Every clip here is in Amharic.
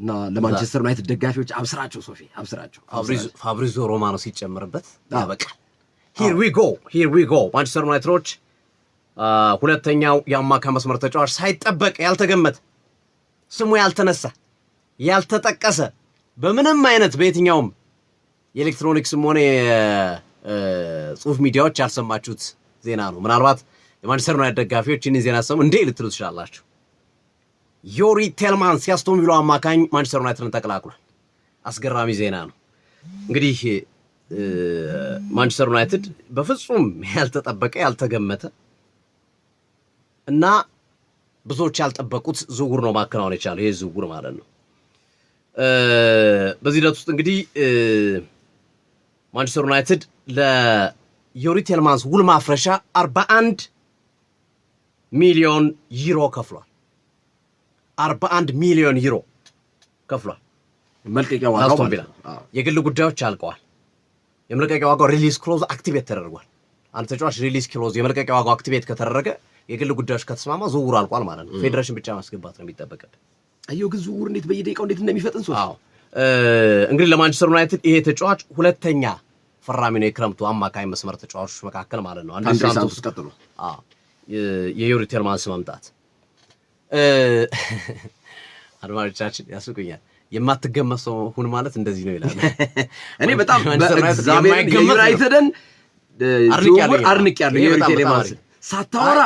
እና ለማንቸስተር ዩናይትድ ደጋፊዎች አብስራቸው፣ ሶፊ አብስራቸው። ፋብሪዞ ሮማኖ ሲጨምርበት ያበቃል። Here we go, here we go። ማንቸስተር ዩናይትዶች ሁለተኛው የአማካይ መስመር ተጫዋች ሳይጠበቅ፣ ያልተገመተ፣ ስሙ ያልተነሳ፣ ያልተጠቀሰ፣ በምንም አይነት በየትኛውም የኤሌክትሮኒክስም ሆነ የጽሁፍ ሚዲያዎች ያልሰማችሁት ዜና ነው። ምናልባት የማንቸስተር ዩናይትድ ደጋፊዎች ይህንን ዜና ሰሙ እንዴ ልትሉ ትችላላችሁ። ዮሪ ቴልማንስ የአስቶን ቪላ አማካኝ ማንቸስተር ዩናይትድን ተቀላቅሏል። አስገራሚ ዜና ነው። እንግዲህ ማንቸስተር ዩናይትድ በፍጹም ያልተጠበቀ፣ ያልተገመተ እና ብዙዎች ያልጠበቁት ዝውውር ነው ማከናወን የቻለው፣ ይህ ዝውውር ማለት ነው። በዚህ ሂደት ውስጥ እንግዲህ ማንቸስተር ዩናይትድ ለዮሪ ቴልማንስ ውል ማፍረሻ 41 ሚሊዮን ዩሮ ከፍሏል። 41 ሚሊዮን ዩሮ ከፍሏል። መልቀቂያ ዋጋው አስቶን ማለት ቪላ ነው። አዎ። የግል ጉዳዮች አልቀዋል። የመልቀቂያ ዋጋው release clause activate ተደርጓል። አንድ ተጫዋች release clause የመልቀቂያ ዋጋው activate ከተደረገ፣ የግል ጉዳዮች ከተስማማ ዝውውሩ አልቋል ማለት ነው። ፌዴሬሽን ብቻ ማስገባት ነው የሚጠበቅብህ። አየሁ ግን ዝውውር እንዴት በየደቂቃው እንዴት እንደሚፈጥን ሶፊ። አዎ፣ እንግዲህ ለማንቸስተር ዩናይትድ ይሄ ተጫዋች ሁለተኛ ፈራሚ ነው የክረምቱ አማካኝ መስመር ተጫዋቾች መካከል ማለት ነው። ከአንድሬ ሳንቶስ ቀጥሎ። አዎ፣ የዩሪ ቴልማንስ መምጣት አድማጮቻችን ያስቁኛል። የማትገመት ሰው ሁን ማለት እንደዚህ ነው ይላል። እኔ በጣም ማንቸስተር ዩናይትድ በእግዚአብሔር የማይገመት ነው። የዩናይትድን አድንቄያለሁ። ዝውውር አድንቄያለሁ። ይሄ የዩሪ በጣም በጣም ቴሌማንስ አሪፍ። ሳታወራ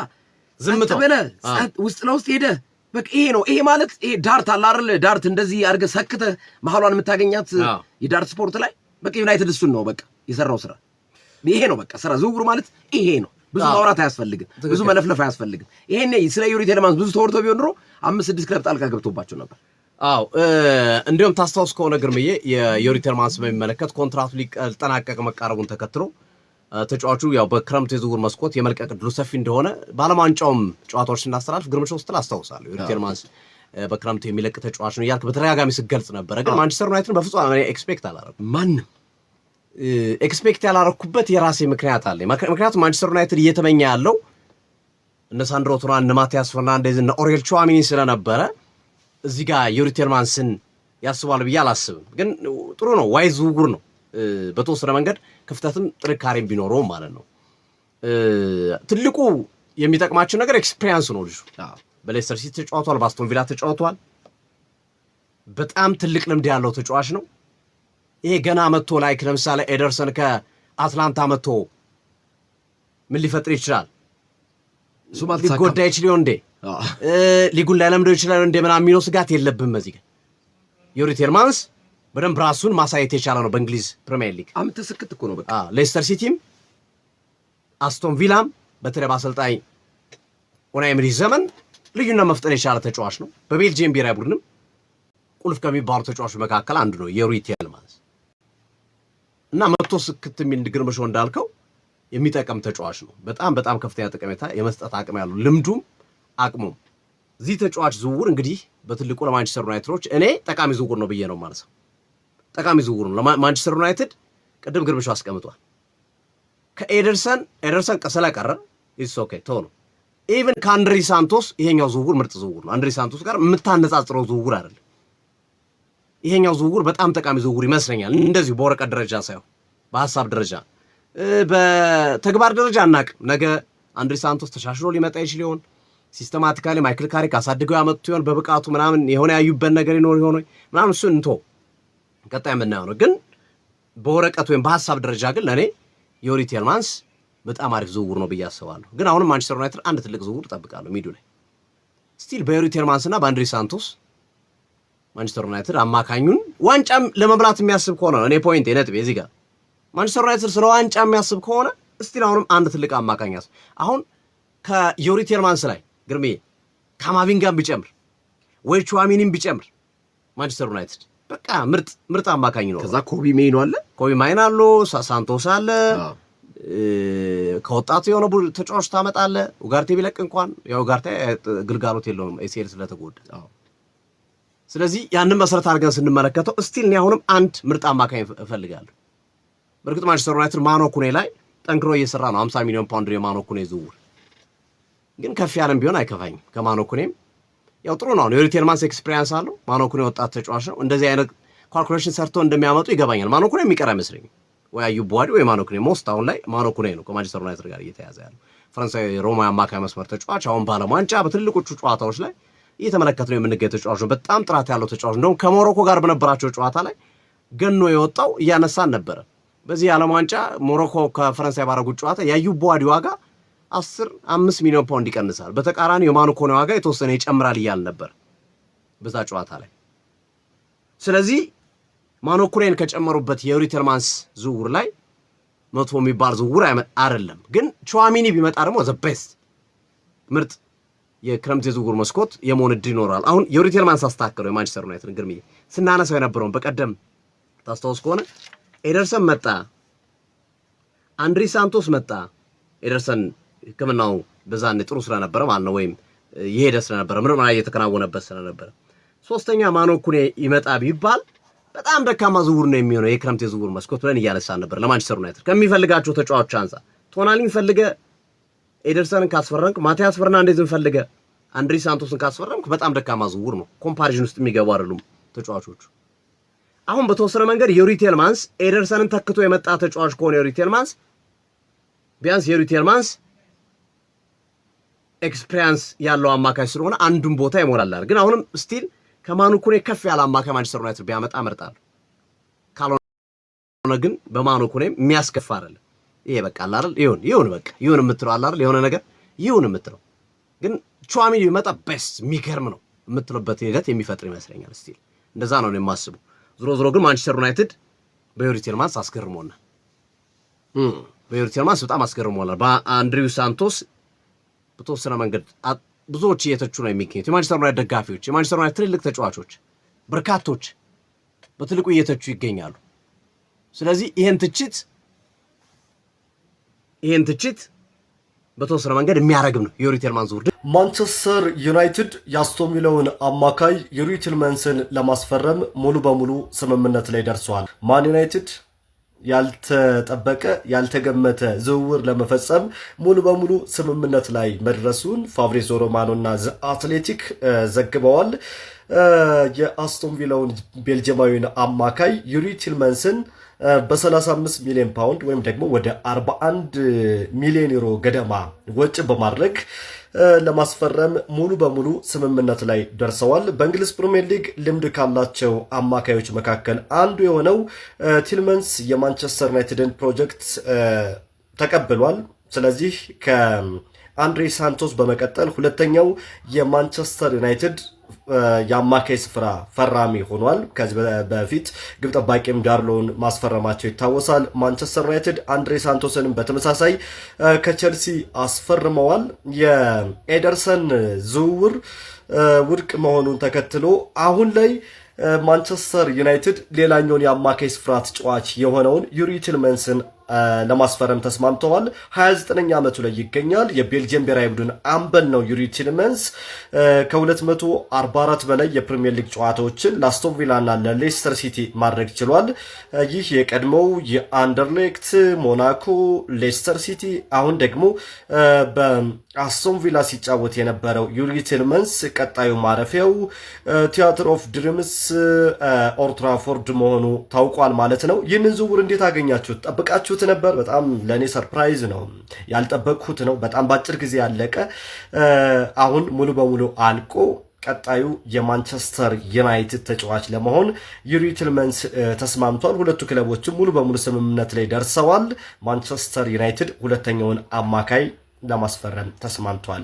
ዝምታው። ጸጥ ብለህ ጸጥ ውስጥ ለውስጥ ሄደህ በቃ ይሄ ነው። ይሄ ማለት ይሄ dart አለ አይደል? Dart እንደዚህ አድርገህ ሰክተህ መሀሏን የምታገኛት የ dart ስፖርት ላይ በቃ ዩናይትድ እሱን ነው በቃ የሰራው ስራ ይሄ ነው። በቃ ስራ ዝውውሩ ማለት ይሄ ነው። ብዙ ማውራት አያስፈልግም። ብዙ መለፍለፍ አያስፈልግም። ይሄኔ ስለ ዩሪ ቴሌማንስ ብዙ ተወርቶ ቢሆን ኖሮ አምስት ስድስት ክለብ ጣልቃ ገብቶባቸው ነበር። አዎ፣ እንዲሁም ታስታውስ ከሆነ ግርምዬ፣ የዮሪ ቴልማንስ በሚመለከት ኮንትራቱ ሊጠናቀቅ መቃረቡን ተከትሎ ተጫዋቹ ያው በክረምቱ የዝውውር መስኮት የመልቀቅ ዕድሉ ሰፊ እንደሆነ በዓለም ዋንጫውም ጨዋታዎች ስናስተላልፍ ግርምሾ ስትል አስታውሳለሁ። ዮሪ ቴልማንስ በክረምቱ የሚለቅ ተጫዋች ነው እያልክ በተደጋጋሚ ስትገልጽ ነበረ። ግን ማንቸስተር ዩናይትድን በፍጹም እኔ expect አላረኩም። ማንም Expect ያላረኩበት የራሴ ምክንያት አለ። ምክንያቱም ማንቸስተር ዩናይትድ እየተመኘ ያለው እነ ሳንድሮ ቶናሊ፣ እነ ማቲያስ ፈርናንዴዝ፣ እነ ኦሬል ቹዋሚኒ ስለነበረ እዚህ ጋር ዩሪ ቴልማንስን ያስባል ብዬ አላስብም። ግን ጥሩ ነው፣ wise ዝውውር ነው። በተወሰነ መንገድ ክፍተትም ጥንካሬም ቢኖረውም ማለት ነው። ትልቁ የሚጠቅማቸው ነገር experience ነው። ልጁ በሌስተር ሲቲ ተጫውቷል፣ በአስቶን ቪላ ተጫውቷል። በጣም ትልቅ ልምድ ያለው ተጫዋች ነው። ይሄ ገና መጥቶ like ለምሳሌ ኤደርሰን ከአትላንታ መጥቶ ምን ሊፈጥር ይችላል? እሱም አልተሳካም። ሊጎዳ ይችል ይሆን እንዴ? ሊጉን ላይለምደው ይችላል እንዴ? ምናምን የሚለው ስጋት የለብህም። እዚህ ጋር ዩሪ ቴልማንስ በደንብ ራሱን ማሳየት የቻለ ነው በእንግሊዝ ፕሪሚየር ሊግ። አምጥተህ ስክት እኮ ነው በቃ። ሌስተር ሲቲም አስቶን ቪላም በተለይ በአሰልጣኝ ኡናይ ኤምሪ ዘመን ልዩነት መፍጠር የቻለ ተጫዋች ነው። በቤልጅየም ብሔራዊ ቡድንም ቁልፍ ከሚባሉ ተጫዋቾች መካከል አንዱ ነው ዩሪ ቴልማንስ እና መቶ ስክት የሚል ግርምሾ እንዳልከው የሚጠቅም ተጫዋች ነው። በጣም በጣም ከፍተኛ ጠቀሜታ የመስጠት አቅም ያለው፣ ልምዱም አቅሙም። እዚህ ተጫዋች ዝውውር እንግዲህ በትልቁ ለማንቸስተር ዩናይትዶች እኔ ጠቃሚ ዝውውር ነው ብዬ ነው ማለት ነው። ጠቃሚ ዝውውር ነው ለማንቸስተር ዩናይትድ። ቅድም ግርምሾ አስቀምጧል። ከኤደርሰን፣ ኤደርሰን ስለቀረ it's okay ተው ነው። Even ከአንድሪ ሳንቶስ ይሄኛው ዝውውር ምርጥ ዝውውር ነው። አንድሪ ሳንቶስ ጋር የምታነጻጽረው ዝውውር አይደለም። ይሄኛው ዝውውር በጣም ጠቃሚ ዝውውር ይመስለኛል። እንደዚሁ በወረቀት ደረጃ ሳይሆን በሀሳብ ደረጃ፣ በተግባር ደረጃ አናቅም። ነገ አንድሪ ሳንቶስ ተሻሽሎ ሊመጣ ይችል ይሆን? Systematically ማይክል ካሪክ አሳድገው ያመጡት ይሆን? በብቃቱ ምናምን የሆነ ያዩበት ነገር ይኖር ይሆን ምናምን እሱን እንቶ ቀጣይ የምናየው ነው። ግን በወረቀት ወይም በሀሳብ ደረጃ ግን ለእኔ ዮሪ ቴልማንስ በጣም አሪፍ ዝውውር ነው ብዬ አስባለሁ። ግን አሁንም ማንቸስተር ዩናይትድ አንድ ትልቅ ዝውውር እጠብቃለሁ mid ኡ ላይ። Still በዮሪ ቴልማንስ እና በአንድሪ ሳንቶስ ማንቸስተር ዩናይትድ አማካኙን ዋንጫም ለመብላት የሚያስብ ከሆነ ነው እኔ point ነጥቤ እዚህ ጋር፣ ማንቸስተር ዩናይትድ ስለ ዋንጫ የሚያስብ ከሆነ still አሁንም አንድ ትልቅ አማካኝ ያስ አሁን ከዮሪ ቴልማንስ ላይ ግርሜ ካማቪንጋን ቢጨምር ወይ ቹዋሚኒን ቢጨምር ማንቸስተር ዩናይትድ በቃ ምርጥ ምርጥ አማካኝ ነው። ከዛ ኮቢ ሜይኖ አለ። ኮቢ ማይኖ አሉ፣ ሳንቶስ አለ። ከወጣቱ የሆነ ተጫዋች ታመጣለህ። ኡጋርቴ ቢለቅ እንኳን ያው ኡጋርቴ ግልጋሎት የለውም ACL ስለተጎዳ። ስለዚህ ያንን መሰረት አድርገን ስንመለከተው still እኔ አሁንም አንድ ምርጥ አማካኝ እፈልጋለሁ። በእርግጥ ማንቸስተር ዩናይትድ ማኖ ኩኔ ላይ ጠንክሮ እየሰራ ነው። 50 ሚሊዮን ፓውንድ የማኖ ኩኔ ዝውውር ግን ከፍ ያለም ቢሆን አይከፋኝም። ከማኖ ኩኔም ያው ጥሩ ነው። ዩሪ ቲልማንስ experience አለው። ማኑ ኩኔ ወጣት ተጫዋች ነው። እንደዚህ አይነት calculation ሰርቶ እንደሚያመጡ ይገባኛል። ማኑ ኩኔ የሚቀር አይመስለኝም። ወይ አዩብ ቡዋዲ ወይ ማኑ ኩኔ። Most አሁን ላይ ማኑ ኩኔ ነው ከማንቸስተር ዩናይትድ ጋር እየተያዘ ያለው ፈረንሳዊ ሮማ አማካይ መስመር ተጫዋች። አሁን በዓለም ዋንጫ በትልልቆቹ ጨዋታዎች ላይ እየተመለከት ነው የምንገኝ ተጫዋች ነው። በጣም ጥራት ያለው ተጫዋች፣ እንደውም ከሞሮኮ ጋር በነበራቸው ጨዋታ ላይ ገኖ የወጣው እያነሳን ነበረ። በዚህ የዓለም ዋንጫ ሞሮኮ ከፈረንሳይ ባረጉት ጨዋታ የአዩብ ቡዋዲ ዋጋ 10 5 ሚሊዮን ፓውንድ ይቀንሳል፣ በተቃራኒ የማኑ ኩኔ ዋጋ የተወሰነ ይጨምራል እያል ነበር በዛ ጨዋታ ላይ። ስለዚህ ማኑ ኩኔን ከጨመሩበት የዩሪ ቲልማንስ ዝውውር ላይ መጥፎ የሚባል ዝውውር አይደለም። ግን ቹዋሚኒ ቢመጣ ደግሞ the best፣ ምርጥ የክረምት የዝውውር መስኮት የመሆን እድል ይኖራል። አሁን ዩሪ ቲልማንስ አስተካከለው የማንቸስተር ዩናይትድ። ግርምዬ፣ ስናነሳው የነበረውን በቀደም ታስታውስ ከሆነ ኤደርሰን መጣ፣ አንድሪ ሳንቶስ መጣ። ኤደርሰን ሕክምናው በዛኔ ጥሩ ስለነበረ ማለት ነው፣ ወይም የሄደ ስለነበረ፣ ምርመራ እየተከናወነበት ስለነበረ፣ ሶስተኛ ማኑ ኩኔ ይመጣ ቢባል በጣም ደካማ ዝውውር ነው የሚሆነው የክረምት የዝውውር መስኮት ብለን እያነሳን ነበር። ለማንቸስተር ዩናይትድ ከሚፈልጋቸው ተጫዋቾች አንጻር ቶናሊን ፈልገ ኤደርሰንን ካስፈረምክ፣ ማቲያስ ፈርናንዴዝን ፈልገ አንድሪ ሳንቶስን ካስፈረምክ በጣም ደካማ ዝውውር ነው። Comparison ውስጥ የሚገቡ አይደሉም ተጫዋቾቹ። አሁን በተወሰነ መንገድ ዩሪ ቲልማንስ ኤደርሰንን ተክቶ የመጣ ተጫዋች ከሆነ ዩሪ ቲልማንስ ቢያንስ ዩሪ ቲልማንስ experience ያለው አማካይ ስለሆነ አንዱን ቦታ ይሞላላል። ግን አሁንም still ከማኑ ኩኔ ከፍ ያለ አማካይ ማንቸስተር ዩናይትድ ቢያመጣ እመርጣለሁ። ካልሆነ ግን በማኑ ኩኔም የሚያስከፋ አይደለም። ይሄ በቃ አለ አይደል፣ ይሁን ይሁን በቃ ይሁን የምትለው አለ አይደል፣ የሆነ ነገር ይሁን የምትለው፣ ግን ቹዋሚኒ ቢመጣ best፣ የሚገርም ነው የምትለበት ሂደት የሚፈጥር ይመስለኛል። Still እንደዛ ነው የማስበው። ዞሮ ዞሮ ግን ማንቸስተር ዩናይትድ በዩሪ ቲልማንስ አስገርሞናል። በዩሪ ቲልማንስ በጣም አስገርሞናል። በአንድሪው ሳንቶስ በተወሰነ መንገድ ብዙዎች እየተቹ ነው የሚገኙት። የማንቸስተር ዩናይትድ ደጋፊዎች፣ የማንቸስተር ዩናይትድ ትልልቅ ተጫዋቾች በርካቶች በትልቁ እየተቹ ይገኛሉ። ስለዚህ ይህን ትችት በተወሰነ መንገድ የሚያረግብ ነው የዩሪ ቲልማንስ ዝውውር። ማንቸስተር ዩናይትድ የአስቶን ቪላውን አማካይ ዩሪ ቲልመንስን ለማስፈረም ሙሉ በሙሉ ስምምነት ላይ ደርሰዋል። ማን ዩናይትድ ያልተጠበቀ፣ ያልተገመተ ዝውውር ለመፈጸም ሙሉ በሙሉ ስምምነት ላይ መድረሱን ፋብሪዚዮ ሮማኖ እና ዘ አትሌቲክ ዘግበዋል። የአስቶን ቪላውን ቤልጅየማዊን አማካይ ዩሪ ቲልመንስን በ35 ሚሊዮን ፓውንድ ወይም ደግሞ ወደ 41 ሚሊዮን ዩሮ ገደማ ወጪ በማድረግ ለማስፈረም ሙሉ በሙሉ ስምምነት ላይ ደርሰዋል። በእንግሊዝ ፕሪምየር ሊግ ልምድ ካላቸው አማካዮች መካከል አንዱ የሆነው ቲልመንስ የማንቸስተር ዩናይትድን ፕሮጀክት ተቀብሏል። ስለዚህ ከአንድሬ ሳንቶስ በመቀጠል ሁለተኛው የማንቸስተር ዩናይትድ የአማካይ ስፍራ ፈራሚ ሆኗል። ከዚህ በፊት ግብ ጠባቂም ዳርሎን ማስፈረማቸው ይታወሳል። ማንቸስተር ዩናይትድ አንድሬ ሳንቶስንም በተመሳሳይ ከቸልሲ አስፈርመዋል። የኤደርሰን ዝውውር ውድቅ መሆኑን ተከትሎ አሁን ላይ ማንቸስተር ዩናይትድ ሌላኛውን የአማካይ ስፍራ ተጫዋች የሆነውን ዩሪ ቲልመንስን ለማስፈረም ተስማምተዋል። 29ኛ ዓመቱ ላይ ይገኛል። የቤልጅየም ብሔራዊ ቡድን አምበል ነው ዩሪ ቲልመንስ። ከ244 በላይ የፕሪሚየር ሊግ ጨዋታዎችን ለአስቶን ቪላ እና ለሌስተር ሲቲ ማድረግ ችሏል። ይህ የቀድሞው የአንደርሌክት፣ ሞናኮ፣ ሌስተር ሲቲ፣ አሁን ደግሞ በአስቶን ቪላ ሲጫወት የነበረው ዩሪ ቲልመንስ ቀጣዩ ማረፊያው Theatre of Dreams ኦልድትራፎርድ መሆኑ ታውቋል ማለት ነው። ይህንን ዝውውር እንዴት አገኛችሁት? ጠብቃችሁት ነበር? በጣም ለእኔ surprise ነው፣ ያልጠበቅኩት ነው። በጣም በአጭር ጊዜ ያለቀ፣ አሁን ሙሉ በሙሉ አልቆ ቀጣዩ የማንቸስተር ዩናይትድ ተጫዋች ለመሆን ዩሪ ቲልመንስ ተስማምቷል። ሁለቱ ክለቦችም ሙሉ በሙሉ ስምምነት ላይ ደርሰዋል። ማንቸስተር ዩናይትድ ሁለተኛውን አማካይ ለማስፈረም ተስማምቷል።